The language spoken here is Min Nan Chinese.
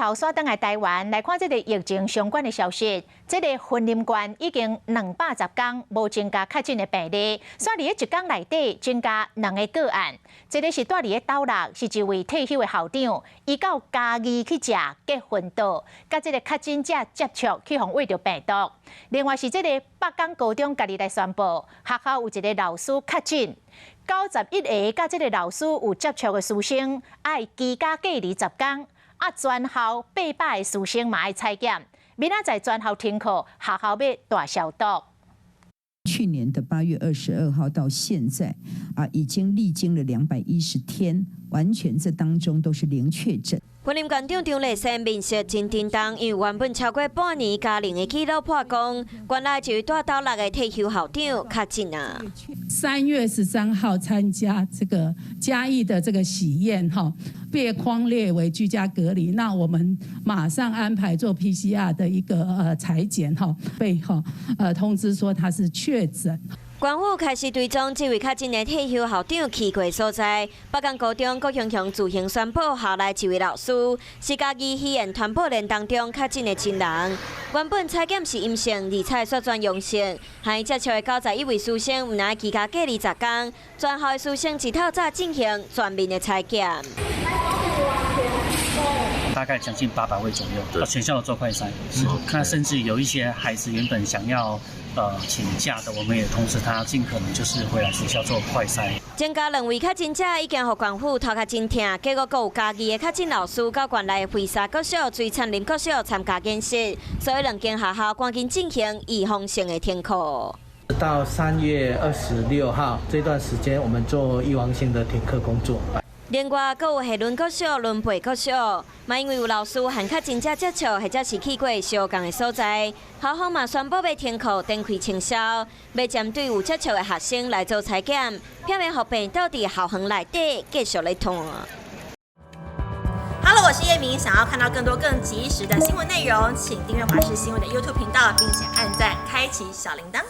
頭煞轉來台灣來看這个疫情相關的消息。這个雲林縣已經210工無增加確診的病例，煞佇咧一工內底增加兩个個案。這个是蹛佇咧斗六，是一位退休的校長，伊到嘉義去食結婚桌，佮這个確診者接觸去予餵著病毒。另外是這个北港高中家己來宣布，學校有一个老師確診。91个佮這个老師有接觸的師生，愛居家隔離10工。啊，全校800个師生嘛愛採檢，明仔載全校停課，學校欲大消毒。去年的8月22號到現在，啊，已經歷經了210天，完全這當中都是零確診。雲林縣長張麗善面色真沉重，因為原本超過半年加零的紀錄破功，原來一位蹛斗六的退休校長確診啊。3月13號參加這個嘉義的這個喜宴，哈，被匡列為居家隔離。那我們馬上安排做 PCR 的一個採檢，哈，被哈通知說他是確診。官府開始追蹤這位確診的退休校長去過所在。北港高中閣雄雄自行宣布，校內一位老師是嘉義喜宴傳播鏈當中確診的親人。原本採檢是陰性，而且煞轉陽性，和伊接觸的91位師生，毋但居家隔離10工，全校的師生一透早進行全面的採檢。大概將近800位左右，全校都做快篩。那甚至有一些孩子原本想要請假的，我們也通知他盡可能就是回來學校做快篩。增加兩位確診者已經予縣府頭殼真疼，結果閣有嘉義的確診老師到縣內飛沙國小、水杉林國小參加演習，所以兩間學校趕緊進行預防性的停課。到3月26號這段時間，我們做預防性的停課工作。另外，閣有下崙國小、崙背國小，嘛因為有老師和確診者接觸，或者是去過相仝的所在，校方嘛宣布欲停課、展開清消，欲針對有接觸的學生來做採檢，避免予病毒佇校園內底繼續咧傳。 Hello，我是葉明，想要看到更多更及時的新聞內容，請訂閱華視新聞的 YouTube 頻道，並且按讚、開啟小鈴鐺。